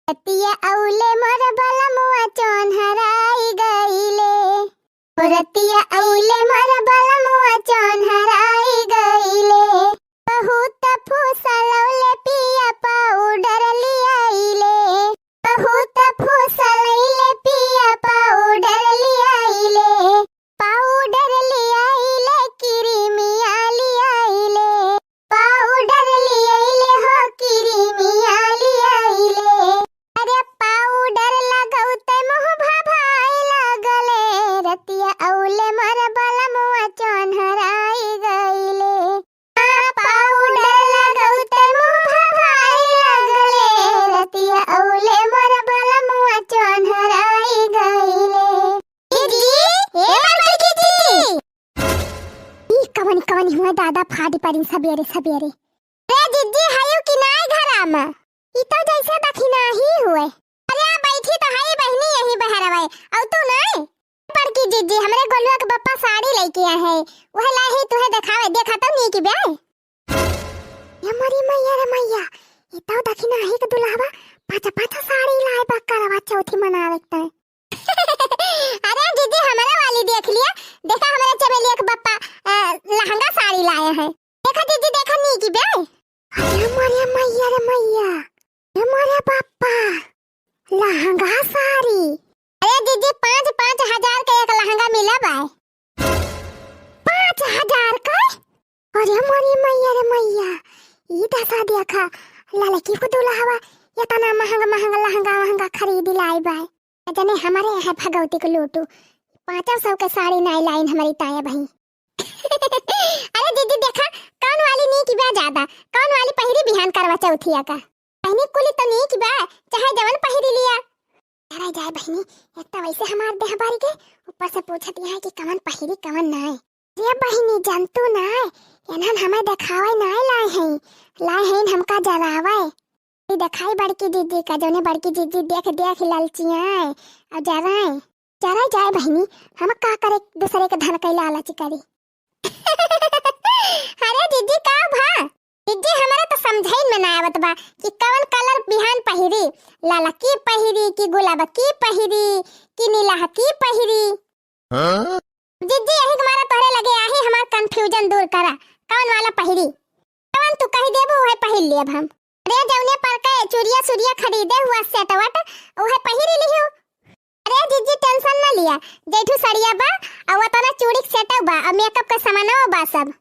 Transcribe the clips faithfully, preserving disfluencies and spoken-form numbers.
रतिया अउले मोर बलमुआ चोन्हराई गइले। ओ रतिया अउले मोर बलमुआ चोन्हराई गइले। बहुत फुसलौले पिया पाउडर लियाइले। बहुत फुसलैले पिया पाउडर लियाइले। पाउडर लियाइले, किरिमिया लियाइले। पाउडर लियाइले हो, किरिमिया लियाइले। अरे पाउडर लगौते मुँह भभाए लागले। रतिया अउले मोर बलमुआ चोन्हराई गइले। पाउडर लगौते मुँह भभाए लागले। रतिया अउले मोर बलमुआ चोन्हराई गइले। दीदी, ए बड़की दीदी। ई कवन कवन हुआ दादा फाड़ी पड़ी सबेरे सबेरे। रे दीदी, हयू कि नाय घरा में? ई तो जैसे दखिनाही हुए। अरे आ बैठी तो हई बहिनी यही बहरवे। अउ तू नाय? बड़की जीजी, हमरे गोलुआ के बप्पा साड़ी लइके आए हैं, उहे लाए हैं तुहे देखावे, देखा तो नीक बा। ए मोरी मैया रे मैया, ई तो दखिनाही के दुल्हवा पाँच पाँच साड़ी लाए बा करवा चौथी मनावे के तय। अरे जीजी, हमरे वाली देख लिया, देखा हमरे चमेलिया के बप्पा, अ, लहंगा साड़ी लाए हैं। देखा जीजी, देखा नीक बा। अरे मोरे मैया रे मैया, ए मोरे बापा, लहंगा साड़ी। अरे जीजी, पाँच, पाँच हजार के एक लहंगा मिला बा। पाँच हजार के? अरे मोरे मैया रे मैया, ई दशा देखा, ललकी को दुल्हवा इतना महंगा महंगा लहंगा वहंगा खरीद लाई बा। जने हमारे यहाँ भगवती को लूटू, पाँचों सौ के साड़ी नाई लाइन हमारी ताया बहिन। अरे दीदी देखा, कौन वाली नीक बा ज्यादा, कौन वाली पहिरी बिहान करवा चौथिया का? बहिनी कुली तो नीक बा, चाहे जवन पहिरी लिया। अरे जाए बहिनी, एक तो वैसे हमार देह बारी के, ऊपर से पूछत यहाँ कि कवन पहिरी कवन नाय। रे बहिनी जानतू नाय, एनहन हमें देखावे नाय लाए हैं, लाए हैं हमका जरावे। ई देखाई बड़की जीजी का, जौने बड़की जीजी देख देख ललचियाए और जराए। चला जाए बहिनी, हम का करे दूसरे के धन के लालच करी। अरे जीजी का भा? जीजी हमरा तो समझाइन में ना आवत बा कि कवन कलर बिहान पहिरी, ललकी पहिरी कि गुलाबकी पहिरी कि नीलहकी पहिरी। हाँ? जीजी यही के मारा तोहरे लगे आही हमार confusion दूर करा, कवन वाला पहिरी? जवन तू कही देबू उहे पहिर लेब हम। अरे जौने पर के चूड़िया सुड़िया खरीदे हुआ set वट उहे पहिरी लिहू। अरे जीजी tension न लिया, जैठू सड़िया बा, अउ वतना चूड़ी के set बा, अउ makeup के सामानवा बा सब।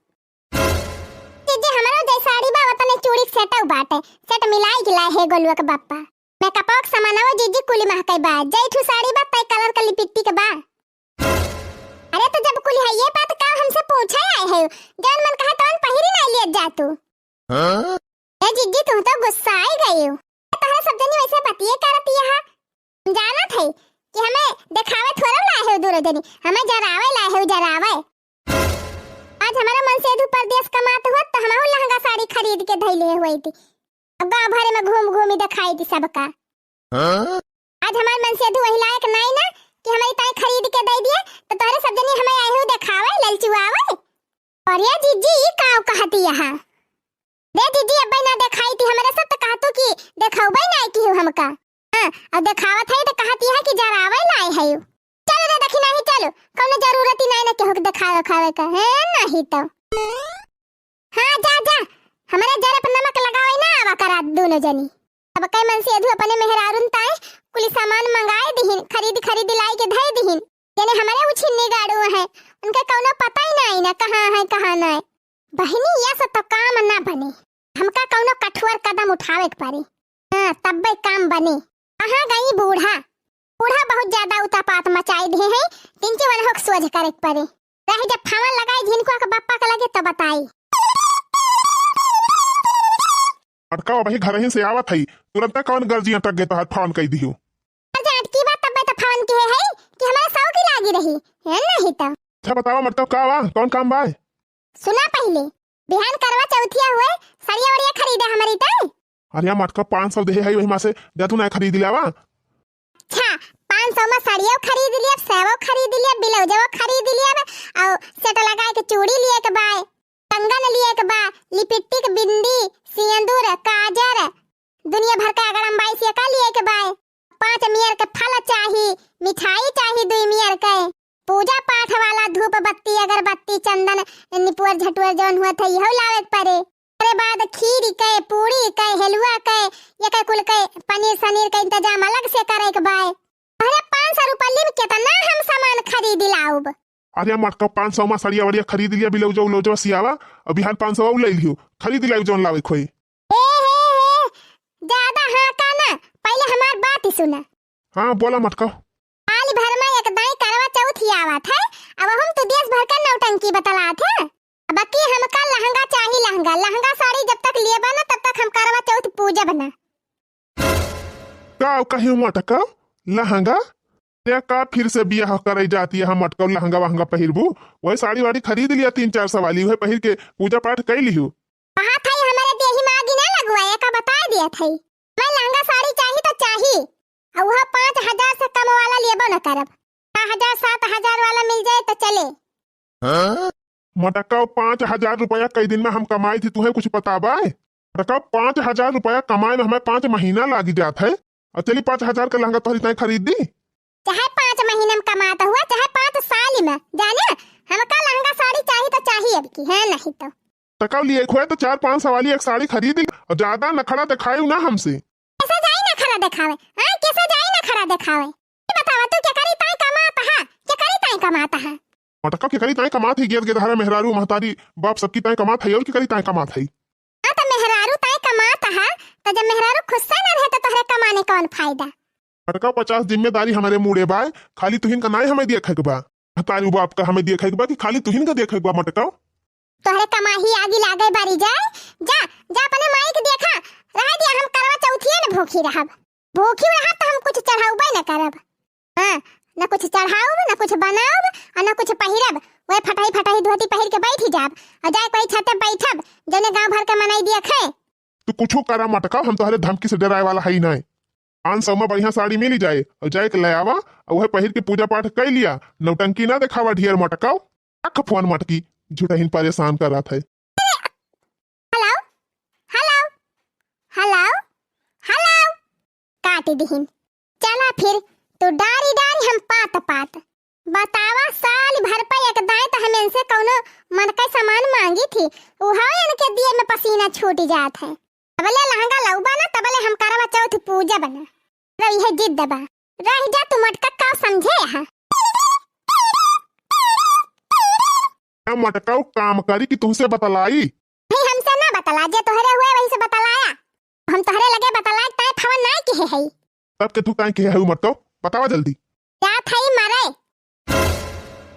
जीजी हमरो जै साड़ी बा, वतने चूड़ी के set बाटे, set मिलाई के लाए है गोलुआ के बापा। Makeup के सामानवा जीजी कुली महकई बा, जैठू साड़ी बा, तै colour के lipstick बा। अरे तो जब कुली है ये बात का हमसे पूछे आए है, जौन मन कहा तौन पहिरी नहीं लियत जा तू। हाँ? ए जीजी, तू तो गुस्सा आई गई हो। तोहरे सब जनी वैसे बतिये करती है। हम जानत है कि हमें देखावे थोड़ा लाए हो दूनो जनी, हमें जरावे लाए हो, जरावे। आज हमारा मनसेधू परदेस कमात हुआ तो हमहू लहंगा साड़ी खरीद के धैले हुई थी। अब गाँव भरे में घूम घूमी देखाई थी सबका। हाँ? आज हमार मनसेधू वही लायक नाई ना कि हमारी ताई खरीद के दे दिए, तो तोहरे सब जनी हमें आए हो देखावे, ललचुआवे। अरे जीजी, ई काव कहती यहाँ? रे जीजी, अब्बे ना देखाई थी हमरे सब, तो कहतू कि देखौबे ना की हो हमका। हाँ, अब देखावत है तो कहती है कि जरावे लाए है। चलो रे दखिनाही, चलो, कौनो जरूरत ही नाई ना केहू के देखावे खावे का, है नहीं तो। हाँ, जा, जा, हमरे जरे पर नमक लगावे ना आवा करा दूनो जनी। अब कई मनसेधू अपने मेहरारून ताई कुली सामान मंगाए दिहिन, खरीद, खरीद लाई के धई दिहिन। जने हमरे उछिन्नी गाड़ू हैं, उनके कौनो पता ही नाई ना कहाँ है, कहाँ नाई। बहिनी, या सब तो काम ना बने, हमका कौनो कठोर कदम उठावे के पड़ी। हाँ, तब्बे काम बने। कहाँ गई बूढ़ा? बूढ़ा बहुत ज्यादा उतापात मचाई दिए हैं, तिनके वाला होक सोझ करे के पड़ी। रहे जब फावन लगाई झिनकुआ के बप्पा के लगे तो बताई। अटका वही घर ही से आवत है, तुरंत कौन गर्जी अटक गए तो हाथ फावन कह दियो। अरे अटकी बात तब्बे तो फावन के है कि हमारा सौ की लागी रही, है नहीं तो। अच्छा बताओ मटका का बा, कौन काम बा? सुना पहिले, बिहान करवा चौथिया हुए, सड़िया वड़िया खरीदे हमारी तय। अरे मटका पाँच सौ देहे है, वही मा से जा तू ना खरीद लावा। अच्छा, पाँच सौ मा सड़िया खरीद लिया, सेवो खरीद लिया, ब्लाउजवा खरीद लिया, और set लगाए के चूड़ी लिए के बाय, कंगन लिए के बा, लिपस्टिक, बिंदी, सिंदूर, काजर, दुनिया भर का अगड़म बाई से का लिए के बाय। मिठाई चाही दुई मियर के, पूजा पाठ वाला धूप बत्ती अगरबत्ती चंदन निपुअर झटुअर जौन हुआ था इहो लावे के परे। ओकरे बाद खीर के, पूरी के, हलुआ के, ये के कुल के पनीर सनीर के इंतजाम अलग से करे के बाय। अरे पाँच सौ रुपया में कितना हम सामान खरीद लाउब? अरे मटका, पाँच सौ में सड़िया वड़िया खरीद लिया, ब्लाउज उलाउज सियावा, और बिहान पाँच सौ और ले लियो, खरीद लाइब जौन लावे खोई। ए हे हे, ज्यादा हाँ का ना, पहले हमार बात ही सुना। हाँ बोला मटका। साल भर में एक दाई करवा चौथ ही आवत है, अब हम तो देश भर का नौटंकी बतलात है। अब की हमका लहंगा चाही, लहंगा, लहंगा साड़ी जब तक लेबा ना तब तक हम करवा चौथ पूजब ना। का कही मटका, लहंगा? ते का फिर से बियाह करे जाती है मटका, लहंगा वहंगा पहिरबू? वही साड़ी वाड़ी खरीद लिया तीन चार सौ वाली, वही पहिर के पूजा पाठ कर लिहू। कहा था हमारे देही में आगी ना लगवाए, का बता दिया था। मैं लहंगा साड़ी चाही तो चाही, और वह पाँच हजार से कम वाला लेबो न करब। छह हजार सात हजार वाला मिल जाए तो चले। हाँ? मटका, पाँच हजार रुपया कई दिन में हम कमाई थी, तुहे कुछ पता बा? मटका, पाँच हजार रुपया कमाए में हमें पाँच महीना लागी जात है, और चली पाँच हजार का लहंगा तोहरी ताई खरीद दी। चाहे पाँच महीना में कमात हुआ, चाहे पाँच साल में, जाने हमका लहंगा साड़ी चाही तो चाही अब की, है नहीं तो। टका लिए खोए तो चार पाँच सौ वाली एक साड़ी खरीद ली, और ज्यादा नखड़ा दिखाई ना हमसे। कैसे जाई नखड़ा दिखावे? हाँ, कैसे जाई नखड़ा दिखावे? ये बतावा, तू के करी ताई कमात हा? के करी ताई कमात हा? मटका, के करी ताई कमात है, गेद गेदहरा मेहरारू महतारी बाप सबकी ताई कमात है, और के करी ताई कमात है? हाँ, तो मेहरारू ताई कमात हा, तो जब मेहरारू खुश से ना रहे तो तोहरे कमाने कौन फायदा? मटका, पचास जिम्मेदारी हमारे मूड़े बाय, खाली तुहिन का नाई हमें देखे के बा। महतारी बाप का हमें देखे के बा कि खाली तुहिन का देखे के बा मटका? तोहरे कमाही आगी लागे बारी जाए, जा, जा अपने माई के देखा, रह दिया हम करवा चौथिए न भूखी रहब। भूखी रहब तो हम कुछ चढ़ाउबे न करब। हाँ, न कुछ चढ़ाउब, न कुछ बनाउब, और न कुछ पहिरब। वह फटही फटही धोती पहिर के बैठी जाब, और जाए कोई छते बैठब, जौने गांव भर के मनई देखे। तू कुछो करा मटका, हम तोहरे धमकी से डराए वाला हई नहीं। पाँच सौ में बढ़िया साड़ी मिली जाए, और जाए के ले आवा, और वह पहिर के पूजा पाठ कर लिया। नौटंकी ना दिखावा ढेर मटका। रख फोन मटकी, झूठहिन परेशान करत है। हेलो, हेलो, हेलो, हेलो। काट दिहिन। चला फिर, तू डारी डारी हम पात पात। बतावा, साल भर पे एक दाई तो हम इनसे कौनो मन का सामान मांगी थी, उहो इनके दिए में पसीना छूट जात है। तबले लहंगा लउबा ना, तबले हम करवा चौथ पूजब ना। रही है जिद बा, रह जा तू मटका, का समझे यहाँ? ए मटका, उ काम करी कि तुमसे बतलाई? नहीं, हमसे ना बतला, जे तोहरे हुए वही से बतलाया। हम तोहरे लगे बतलाए ताए फवन नाई किहे हई। तब के तू ताए किहे हई मटका, बतावा जल्दी। जात हई मरे,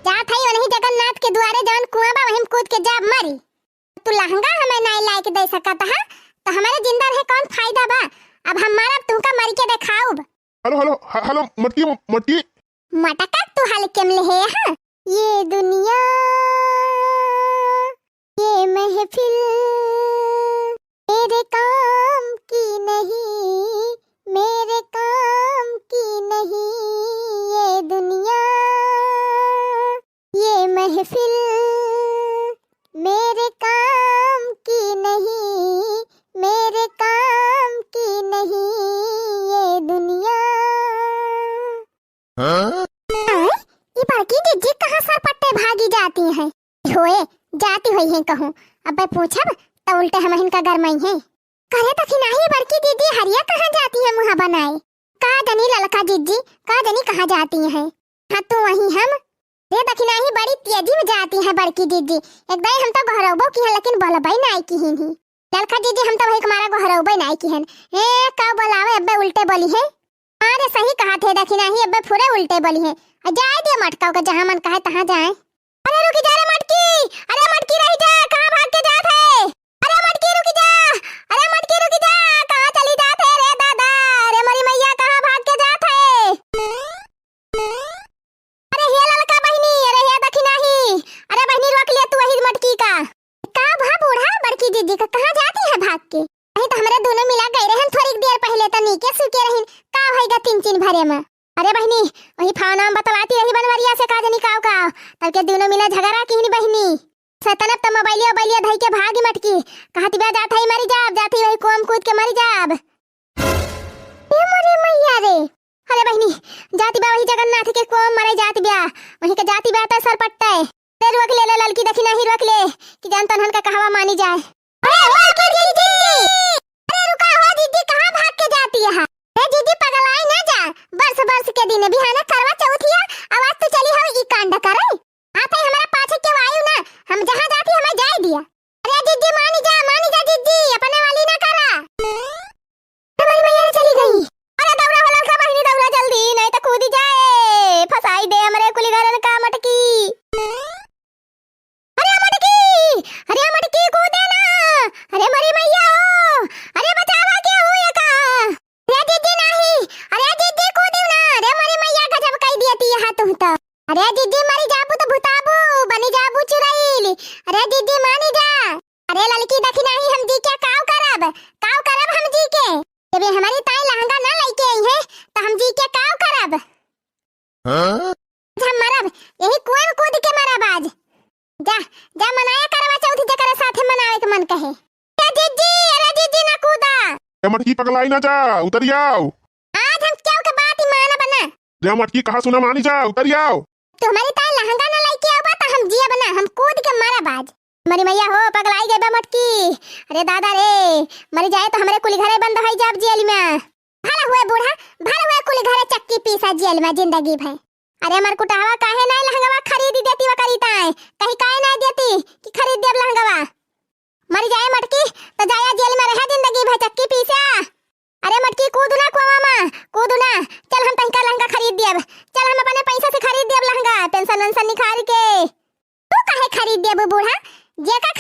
जात हई वही जगन्नाथ के दुआरे, जवन कुआं बा वही में कूद के जाब मरी। तू लहंगा हमें नाई लाए के दे सकत हा, तो हमारे जिंदा रहे कौन फायदा बा? अब हम मारब तुमका मर के देखाउब। हेलो, हेलो, ह-, हेलो, मटकी, मटकी। मटका तू हल्के में लेहे, हाँ? ये दुनिया, ये महफिल, मेरे काम की नहीं, मेरे काम की नहीं, ये दुनिया, ये महफिल, मेरे काम की नहीं, मेरे काम की नहीं, ये दुनिया। हाँ? आय, ई बड़की जिज्जी कहाँ सरपट्टे भागी जाती हैं? होए, जाती होइहैं कहूँ। अबे पूछब, त उल्टे हमहिन का गरमइहैं। करे दखिनाही बड़की जिज्जी हरिया कहाँ जाती हैं मुँह बनाए? का जनी ललका जिज्जी, का जनी कहाँ जाती हैं? हाँ, तू वही हम। रे दखिनाही बड़ी तेजी में जाती हैं बड़की जिज्जी। एक दाई हम तो गोहरौबो किहेन, लेकिन बोलबई नाई किहिन ही। ललका जिज्जी हम तो वही के मारा गोहरौबई नाई किहेन। ए, का बोलावे, अबे उल्टे बोलिहैं। हाँ रे, सही कहत है दखिनाही, अबे फुरे उल्टे बोलिहैं। आ जाए दे मटकाओ के, जहाँ मन कहे तहाँ जाए। अरे रुकी जा रे मटकी, अरे मटकी रही जा, कहाँ भाग के जात है? अरे मटकी रुकी जा, अरे मटकी रुकी जा, कहाँ चली जात है रे दादा? अरे मोरी मैया, कहाँ भाग के जात है? अरे हे ललका बहिनी, अरे हे दखिनाही, अरे बहिनी रोक ले तू वही मटकी का। का भा बूढ़ा, बड़की जिज्जी का कहाँ जाती है भाग के? नहीं तो हमरे दोनों मिला गए रहन थोड़ी देर पहले, त नीके सुके रहिन, का होइगा तीन चीन भरे में? अरे बहिनी, वही फाना में बतलाती रही बनवरिया से का जनी काव काव, तब के दोनों मिला झगड़ा किहिन बहिनी। सतनब त मोबाइलिया उबाइलिया धई के भागी मटकी, कहती बा जात हई मरी जाब, जात हई वही कुआं में कूद के मरी जाब। ए मोरे मैया रे, अरे बहिनी, जा जाति बा वही जगन्नाथ के कुआँ मरे जाति बा, वहीं के जाति बा त सर पट्टे। अरे रोक ले, ले ललकी दखिनाही रोक ले, कि जान तनहन का कहवा मानी जाए। अरे रोक ले जिज्जी, अरे रुका हो जिज्जी, कहाँ भाग के जाति है? ए जिज्जी पगलाई ना जा, बरस बरस के दिन बिहाना करवा चौथिया, आवाज तो चली हो ई कांड करे। हाथे हमरा पाछे के वायु ना, हम जहाँ जाती हमें जाए दिया। अरे जिज्जी मानी जा, मानी जा जिज्जी, अपने वाली ना करा। हमारी मैया रे चली गई। अरे दौड़ा हो ललका बहिनी दौड़ा जल्दी, नहीं तो कूदी जाए, फंसाई दे हमरे कुली घरन का मटकी। अरे मटकी, अरे मटकी कूदे ना, अरे मरी मैया हो, अरे बचावा के हो ये का। अरे जिज्जी नाही, अरे जिज्जी कूदिउ ना, अरे मरी मैया गजब कई दिया ती यहाँ तुम तो। अरे जिज्जी मरी जाबू तो भुताबू, बनी जाबू चुरैल। अरे जिज्जी मानी जा। अरे ललकी दखिनाही हम जी के काव करब, काव करब हम जी के। जब ये हमारी ताई लहंगा ना लइके आई है, तो हम जी के काव करब? हाँ? हम मरब, यही कुआं में कूद के मरब आज। जा, जा मनाया करवा चौथ जेकरे साथे मनावे के मन कहे। ए जिज्जी, अरे जिज्जी ना कूदा। ए मटकी पगलाई ना जा, उतरी आओ। आज हम क्यों के बात ही मानब ना। रे मटकी कहा सुना मानी जा, उतरी आओ। तू हमारी ताई लहंगा ना लइके आवा तो हम जियब ना, हम कूद के मरब आज। मरी मैया हो, पगलाई गई बा मटकी। अरे दादा रे, मरी जाए तो हमरे कुली घरे बंद होई जाब जेल में। भला हुए बूढ़ा, भला हुए कुली घरे चक्की पीसा जेल में जिंदगी भर। अरे मरकुटहवा काहे नाई लहंगवा खरीद देती वकरी ताए, कहीं काहे नाई देती कि खरीद देब लहंगवा। मरी जाए मटकी, तो जाया जेल में रहे जिंदगी भर चक्की पीसा। अरे मटकी कूद ना कुआं में, कूद ना। चल हम तनिका लहंगा खरीद देब, चल हम अपने पैसा से खरीद देब लहंगा, पेंशन वेंशन निकाल के। तू काहे खरीद देबू बूढ़ा? जेका